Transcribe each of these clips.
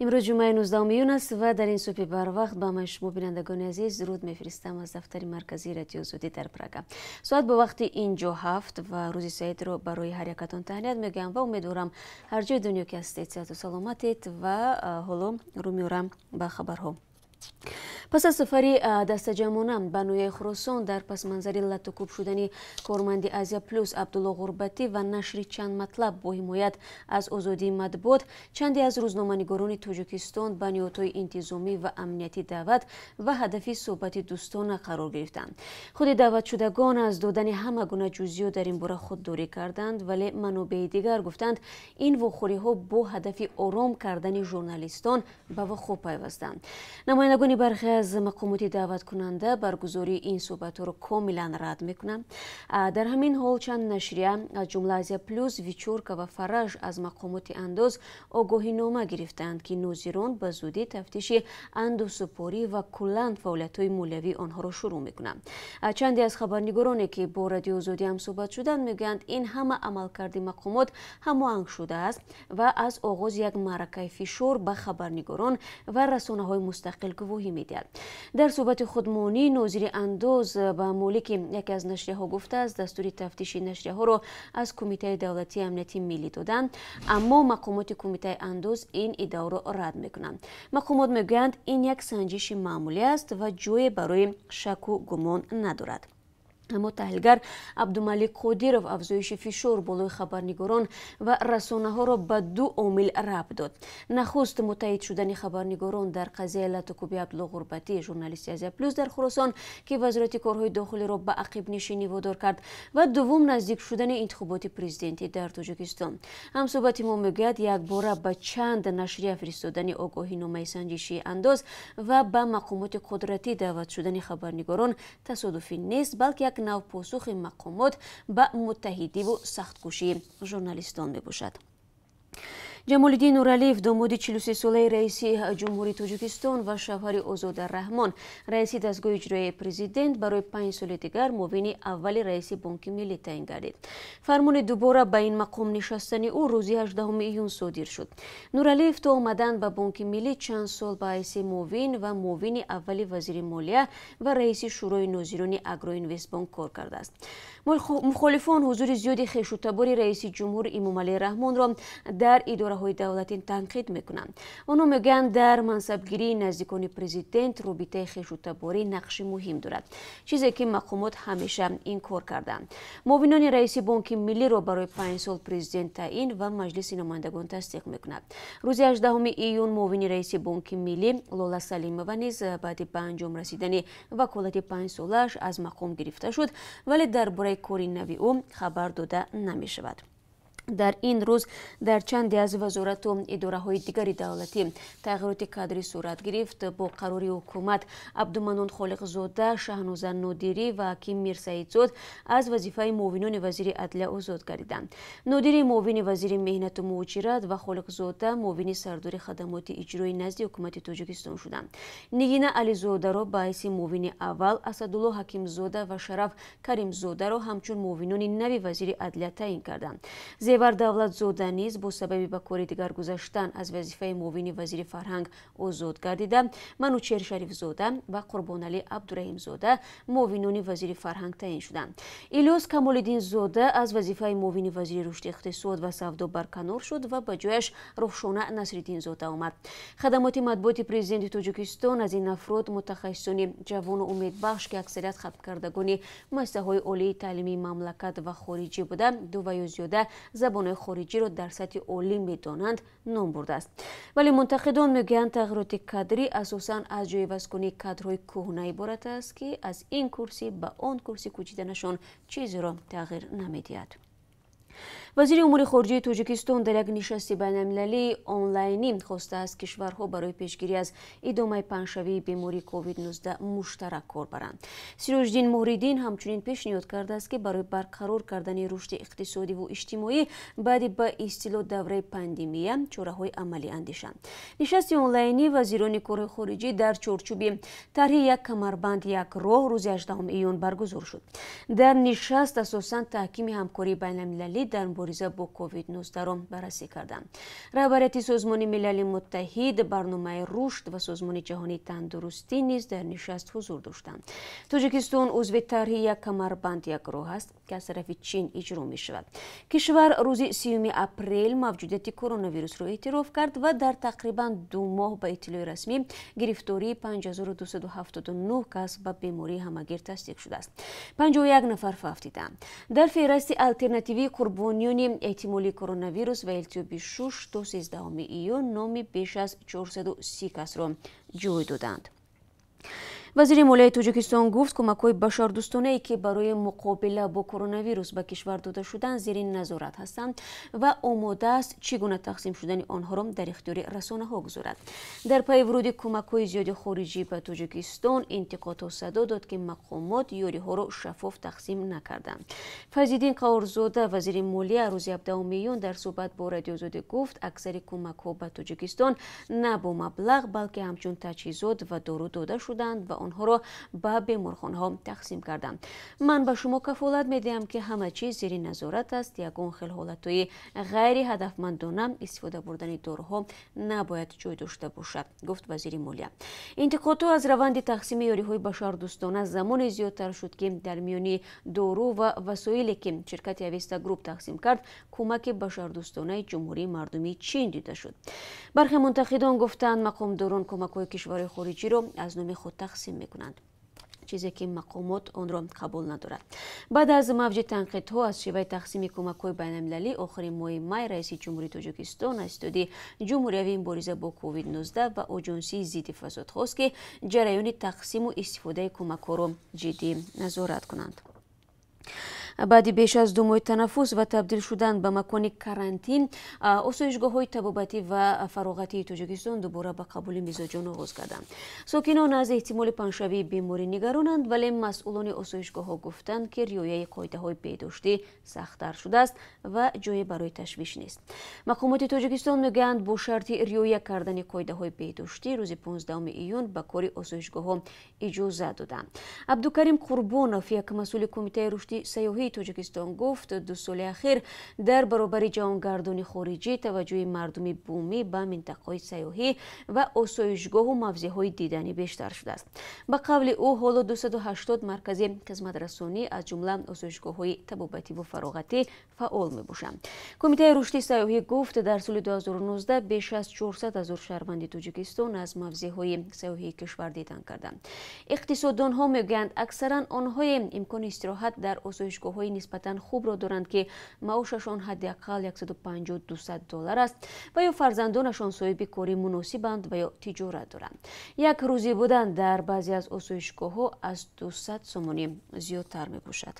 Имрӯз ҷумъаи 19 июн аст ва дар ин субҳи барвақт ба ҳамаи шумо, бинандагони азиз, дуруд мефиристам аз дафтари марказии Радиои Озодӣ дар Прага. Соат бо вақти инҷо 7 ва рӯзи саидро барои ҳар якатон таҳният мегӯям ва умедворам, ҳар ҷои дунё ки ҳастед, сиҳату саломатед. Ва ҳоло рӯ меорам ба хабарҳо. Пас аз сафари дастаҷамъона ба ноҳияи Хуросон дар пасманзари латтукӯб шудани корманди Азия Плюс Абдулло Ғурбатӣ ва нашри чанд матлаб бо ҳимоят аз озодии матбуот, чанде аз рӯзноманигорони Тоҷикистон ба ниҳодҳои интизомӣ ва амниятӣ даъват ва ҳадафи суҳбати дӯстона қарор гирифтанд. Худи даъватшудагон аз додани ҳама гуна ҷузъиёт дар ин бора худдорӣ карданд, вале манобеи дигар гуфтанд, ин вохӯриҳо бо ҳадафи ором кардани журналистон ба вуқӯъ пайвастанд. Намояндагони бархе аз мақомоти даъваткунанда баргузории ин суҳбатҳоро комилан рад мекунанд. Дар ҳамин ҳол, чанд нашрия, аз ҷумла Азия Плюс, Вечёрка ва Фараж, аз мақомоти андоз огоҳинома гирифтаанд, ки нозирон ба зудӣ тафтиши андозсупорӣ ва куллан фаъолиятҳои молиявии онҳоро шурӯъ мекунанд. Чанде аз хабарнигороне, ки бо Радиои Озодӣ ҳамсӯҳбат шуданд, мегӯянд, ин ҳама амалкарди мақомот ҳамоҳанг шудааст ва аз оғози як маъракаи фишор ба хабарнигорон ва расонаҳои мустақил гувоҳӣ медиҳад. Дар суҳбати худмонӣ нозири андоз ба молики яке аз нашрияҳо гуфтааст, дастури тафтиши нашрияҳоро аз Кумитаи давлатии амнияти миллӣ доданд, аммо мақомоти Кумитаи андоз ин иддаоро рад мекунанд. Мақомот мегӯянд, ин як санҷиши маъмулӣ аст ва ҷое барои шаку гумон надорад. Аммо таҳлилгар Абдумалик Қодиров афзоиши фишор болои хабарнигорон ва расонаҳоро ба ду омил рабт дод. Нахуст, муттаҳид шудани хабарнигорон дар қазияи латтукӯби Абдулло Ғурбатӣ, журналисти Азия Плюс дар Хуросон, ки Вазорати корҳои дохилиро ба ақибнишинӣ водор кард, ва дуввум, наздик шудани интихоботи президентӣ дар Тоҷикистон. Ҳамсӯҳбати мо мегӯяд, якбора ба чанд нашрия фиристодани огоҳиномаи санҷишии андоз ва ба мақомоти қудратӣ даъват шудани хабарнигорон тасодуфӣ нест, балки як нав посухи мақомот ба муттаҳидиву сахткушии журналистон мебошад. Ҷамолиддин Нуралиев, домоди 43-солаи раиси ҷумҳурии Тоҷикистон ва шавҳари Озода Раҳмон, раиси дастгоҳи иҷроияи президент, барои 5 соли дигар муовини аввали раиси Бонки Миллӣ таъин гардид. Фармони дубора ба ин мақом нишастани ӯ рӯзи 18 июн содир шуд. Нуралиев то омадан ба Бонки Миллӣ чанд сол ба ҳайси муовин ва муовини аввали вазири молия ва раиси шӯрои нозирони Агроинвестбонк кор кардааст. Мухолифон ҳузури зиёди хешутабори раиси ҷумҳур Эмомалӣ Раҳмонро дар идораҳои давлатӣ танқид мекунанд. Онҳо мегӯянд, дар мансабгирии наздикони президент робитаи хешутаборӣ нақши муҳим дорад, чизе ки мақомот ҳамеша инкор карданд. Муовинони раиси Бонки Миллиро барои 5 сол президент таъин ва Маҷлиси намояндагон тасдиқ мекунад. Рӯзи 18 июн муовини раиси Бонки Миллӣ Лола Салимова низ баъди ба анҷом расидани ваколати 5-солааш аз мақом гирифта шуд, вале дар бораи кори нави ӯ хабар дода намешавад. Дар ин рӯз дар чанде аз вазорату идораҳои дигари давлатӣ тағйироти кадрӣ сурат гирифт. Бо қарори ҳукумат Абдуманон Холиқзода, Шаҳноза Нодирӣ ва Ҳаким Мирсаидзод аз вазифаи муовинони вазири адлия озод гардиданд. Нодирӣ муовини вазири меҳнату муҳоҷират ва Холиқзода муовини сардори хадамоти иҷроӣ назди ҳукумати Тоҷикистон шуданд. Нигина Ализодаро ба ҳайси муовини аввал, Асадулло Ҳакимзода ва Шараф Каримзодаро ҳамчун муовинони нави вазири адлия таъин карданд. Зевар Давлатзода низ бо сабаби ба кори дигар гузаштан аз вазифаи муовини вазири фарҳанг озод гардида, Манучер Шарифзода ва Қурбоналӣ Абдураҳимзода муовинони вазири фарҳанг таъин шуданд. Илёс Камолиддинзода аз вазифаи муовини вазири рушди иқтисод ва савдо барканор шуд ва ба ҷояш Рухшона Насриддинзода омад. Хадамоти матбуоти президенти Тоҷикистон аз ин афрод мутахассисони ҷавону умедбахш, ки аксарият хатмкардагони муассисаҳои олии таълимии мамлакат ва хориҷӣ буда, ду ва ё зиёда забонҳои хориҷиро дар сатҳи олӣ медонанд, ном бурдааст. Вале мунтақидон мегӯянд, тағйироти кадрӣ асосан аз ҷойивазкунии кадрҳои кӯҳна иборат аст, ки аз ин курсӣ ба он курсӣ кӯчиданашон чизеро тағйир намедиҳад. Вазири умури хориҷии Тоҷикистон дар як нишасти байналмилалии онлайнӣ хостааст, кишварҳо барои пешгирӣ аз идомаи паҳншавии бемории COVID-19 муштарак кор баранд. Сироҷиддин Муҳриддин ҳамчунин пешниҳод кардааст, ки барои барқарор кардани рушди иқтисодиву иҷтимоӣ баъди ба истилоҳ давраи пандемия чораҳои амалӣ андешанд. Нишасти онлайнӣ вазирони корҳои хориҷӣ дар чорчӯби тарҳи «Як камарбанд, як роҳ» рӯзи 18 июн баргузор шуд. Дар нишаст асосан таҳкими ҳамкории байналмилалӣ дар мубориза бо ковид-19 баррасӣ карданд. Раҳбарияти Созмони Милали Муттаҳид, барномаи рушд ва Созмони ҷаҳонии тандурустӣ низ дар нишаст ҳузур доштанд. Тоҷикистон узви тарҳи як камарбанд як роҳ аст, ки аз тарафи Чин иҷро мешавад. Кишвар рӯзи 30 апрел мавҷудияти коронавирусро эътироф кард ва дар тақрибан 2 моҳ ба иттилои расмӣ гирифтории 5279 кас ба бемории ҳамагир тасдиқ шудааст. 51 нафар фавтиданд. Дар феҳристи алтернативии қурбониёни эҳтимолии коронавирус ва илтиҳоби шуш то 13 июн номи беш аз 430 касро ҷой доданд. Вазири молияи Тоҷикистон гуфт, кӯмакҳои башардӯстонае, ки барои муқобила бо коронавирус ба кишвар дода шуданд, зери назорат ҳастанд ва омода аст чӣ гуна тақсим шудани онҳоро дар ихтиёри расонаҳо гузорад. Дар пайи вуруди кӯмакҳои зиёди хориҷӣ ба Тоҷикистон интиқодҳо садо дод, ки мақомот ёриҳоро шаффоф тақсим накарданд. Файзиддин Қаҳорзода, вазири молия, рӯзи 17 июн дар суҳбат бо Радиоозодӣ гуфт, аксари кӯмакҳо ба Тоҷикистон на бо маблағ, балки ҳамчун таҷҳизот ва дору дода шуданд ва онҳоро ба беморхонаҳо тақсим карданд. Ман ба шумо кафолат медиҳам, ки ҳама чиз зери назорат аст. Ягон хел ҳолатҳои ғайриҳадафмандона истифода бурдани доруҳо набояд ҷой дошта бошад, гуфт вазири молия. Интиқодҳо аз раванди тақсими ёриҳои башардӯстона замоне зиёдтар шуд, ки дар миёни дору ва васоиле, ки ширкати Авеста Груп тақсим кард, кӯмаки башардӯстонаи Ҷумҳурии Мардумии Чин дида шуд. Бархе мунтақидон гуфтанд, мақомдорон кӯмакҳои кишварҳои хориҷиро аз номи худ тақсим мекунанд, чизе ки мақомот онро қабул надорад. Баъд аз мавҷи танқидҳо аз шеваи тақсими кӯмакҳои байналмилалӣ, охири моҳи май раиси Ҷумҳурии Тоҷикистон аз Иттиҳоди Ҷумҳуриявии мубориза бо ковид-19 ва Оҷонсии зидди фасод хост, ки ҷараёни тақсиму истифодаи кӯмакҳоро ҷиддӣ назорат кунанд. Баъди беш аз 2 моҳи танаффус ва табдил шудан ба макони карантин, осоишгоҳҳои табобатӣ ва фароғатии Тоҷикистон дубора ба қабули мизоҷон оғоз карданд. Сокинон аз эҳтимоли паҳншавии беморӣ нигаронанд, вале масъулони осоишгоҳҳо гуфтанд, ки риояи қоидаҳои беҳдоштӣ сахттар шудааст ва ҷое барои ташвиш нест. Мақомоти Тоҷикистон мегӯянд, бо шарти риоя кардани қоидаҳои беҳдоштӣ рӯзи 15 июн ба кори осоишгоҳҳо иҷоза доданд. Абдукарим Қурбонов, як масъули Кумитаи рушди сайёҳии Тоҷикистон, гуфт, 2 соли ахир дар баробари ҷаҳонгардони хориҷӣ таваҷҷӯҳи мардуми бумӣ ба минтақаҳои сайёҳӣ ва осоишгоҳу мавзеъҳои диданӣ бештар шудааст. Ба қавли ӯ, ҳоло 280 маркази хизматрасонӣ, аз ҷумла осоишгоҳҳои табобативу фароғатӣ, фаъол мебошанд. Кумитаи рушди сайёҳӣ гуфт, дар соли 2019 беш аз 400 ҳазор шаҳрванди Тоҷикистон аз мавзеъҳои сайёҳии кишвар дидан карданд. Иқтисоддонҳо мегӯянд, аксаран онҳое имкони истироҳат дар осоишгоҳҳои нисбатан хубро доранд, ки маошашон ҳадди ақал 150-200 доллар аст ва ё фарзандонашон соҳиби кори муносибанд ва ё тиҷорат доранд. Як рӯзӣ будан дар баъзе аз осоишгоҳҳо аз 200 сомонӣ зиёдтар мебошад.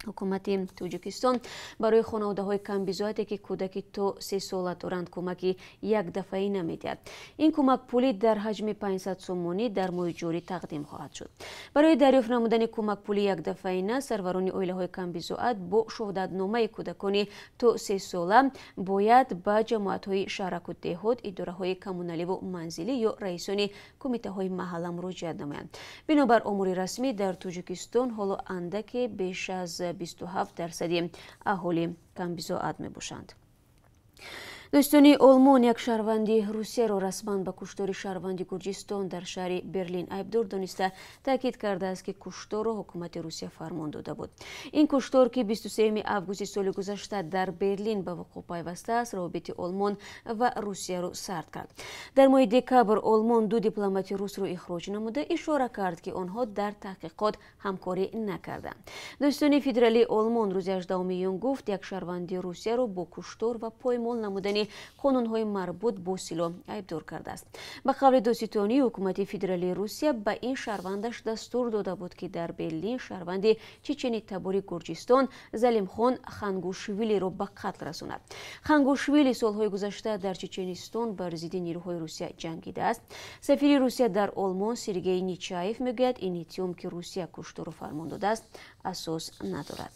Ҳукумати Тоҷикистон барои хонаводаҳои камбизоате, ки кӯдаки то 3 сола доранд, кӯмаки якдафъаӣ намедиҳад. Ин кӯмакпулӣ дар ҳаҷми 500 сомонӣ дар моҳи ҷорӣ тақдим хоҳад шуд. Барои дарёфт намудани кӯмакпули якдафъаина сарварони оилаҳои камбизоат бо шоҳдатномаи кӯдакони то 3 сола бояд ба ҷамоатҳои шаҳраку деҳот, идораҳои коммуналиву манзилӣ ё раисони кумитаҳои маҳалла муроҷиат намоянд. Бинобар омори расмӣ, дар Тоҷикистон ҳоло андаке беш аз 27% аҳолӣ камбизоат мебошанд. Дӯстони Олмон як шаҳрванди Русияро расман ба куштори шаҳрванди Гурҷистон дар шаҳри Берлин айбдор дониста, таъкид кардааст, ки кушторро ҳукумати Русия фармон дода буд. Ин куштор, ки 23 августи соли гузашта дар Берлин ба вуқӯъ пайвастааст, робити Олмон ва Русияро сард кард. Дар моҳи декабр Олмон 2 дипломати русро ихроҷ намуда, ишора кард, ки онҳо дар таҳқиқот ҳамкорӣ накарданд. Дӯстони федералии Олмон рӯзи 18 июн гуфт, як шаҳрванди Русияро бо куштор ва поймол намудани қонунҳои марбут бо силоҳ айбдор кардааст. Ба қавли додситонӣ, ҳукумати федералии Русия ба ин шаҳрвандаш дастур дода буд, ки дар Берлин шаҳрванди чечени табори Гурҷистон Залимхон Хангушвилиро ба қатл расонад. Хангушвили солҳои гузашта дар Чеченистон бар зидди нерӯҳои Русия ҷангидааст. Сафири Русия дар Олмон Сергей Нечаев мегӯяд, ин иттиҳом, ки Русия кушторро фармон додааст, асос надорад.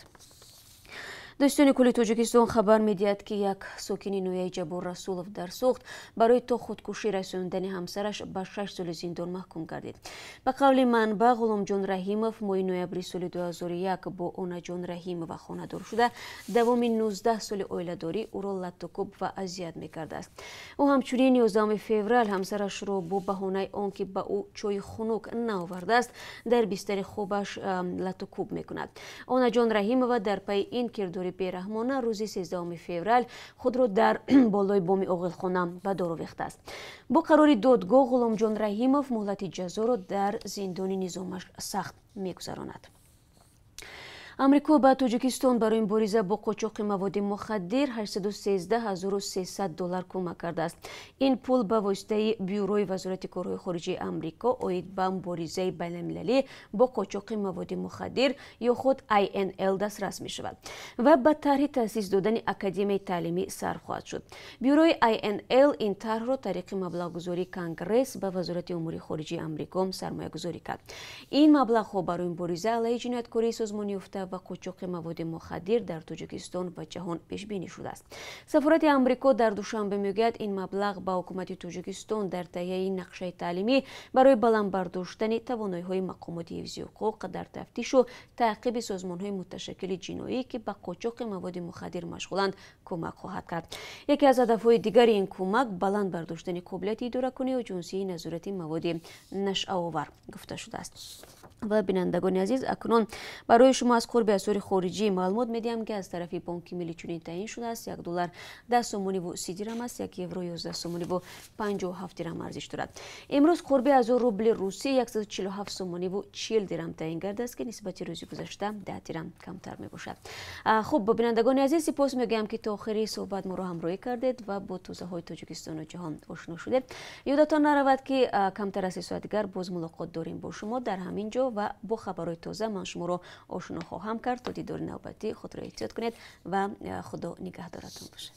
Дӯстони кулли Тоҷикистон хабар медиҳад, ки як сокини ноҳияи Ҷаббор Расулов дар Суғд барои то худкушӣ расондани ҳамсараш ба 6 соли зиндон маҳкум гардид. Ба қавли манбаъ, Ғуломҷон Раҳимов моҳи ноябри соли 2001 бо Онаҷон Раҳимова хонадор шуда, давоми 19 соли оиладорӣ ӯро латтукӯб ва азият мекардааст. Ӯ ҳамчунин 11 феврал ҳамсарашро бо баҳонаи он ки ба ӯ чойи хунук наовардааст, дар бистари хобаш латтукӯб мекунад. Онаҷон Раҳимова дар пайи ин кирдори бераҳмона рӯзи 13 феврал худро дар болои боми оғилхона ба дор овехтааст. Бо қарори додгоҳ Ғуломҷон Раҳимов муҳлати ҷазоро дар зиндони низомаш сахт мегузаронад. Амрико ба Тоҷикистон барои мубориза бо қочоқи маводи мухаддир 813 300 доллар кӯмак кардааст. Ин пул ба воситаи Бюрои Вазорати корҳои хориҷии Амрико оид ба муборизаи байналмилалӣ бо қочоқи маводи мухаддир ё худ INL дастрас мешавад ва ба тарҳи таъсис додани академияи таълимӣ сарф хоҳад шуд. Бюрои INL ин тарҳро тариқи маблағгузории Конгресс ба Вазорати умури хориҷии Амрико сармоягузорӣ кард. Ин маблағҳо барои мубориза алайҳи ҷинояткории созмонёфта ва қочоқи маводи мухаддир дар Тоҷикистон ва ҷаҳон пешбинӣ шудааст. Сафорати Амрико дар Душанбе мегӯяд, ин маблағ ба ҳукумати Тоҷикистон дар таҳияи нақшаи таълимӣ барои баланд бардоштани тавоноиҳои мақомоти ҳифзи ҳуқуқ дар тафтишу таъқиби созмонҳои муташаккили ҷиноӣ, ки ба қочоқи маводи мухаддир машғуланд, кӯмак хоҳад кард. Яке аз ҳадафҳои дигари ин кӯмак баланд бардоштани қобилияти идоракунӣ оҷонсии назорати маводи нашъаовар гуфта шудааст. Ва бинандагони азиз, акнун барои шумо аз қурби асъори хориҷӣ маълумот медиҳам, ки аз тарафи Бонки Миллӣ чунин таъин шудааст: 1 доллар 10 сомониву 30 дирам аст, 1 евро 11 сомониву 57 дирам арзиш дорад. Имрӯз қурби 1000 рубли русӣ 147 сомониву 40 дирам таъин гардааст, ки нисбати рӯзи гузашта 10 дирам камтар мебошад. Хуб, бинандагони азиз, сипос мегӯям, ки то охири суҳбат моро ҳамроҳӣ кардед ва бо тозаҳои Тоҷикистону ҷаҳон ошно шудед. Ёдатон наравад, ки камтар аз 3 соат дигар боз мулоқот дорем бо шумо дар ҳамин ҷо ва бо хабарҳои тоза ман шуморо ошно хоҳам кард. То дидори навбатӣ худро эҳтиёт кунед ва Худо нигаҳдоратон бошад.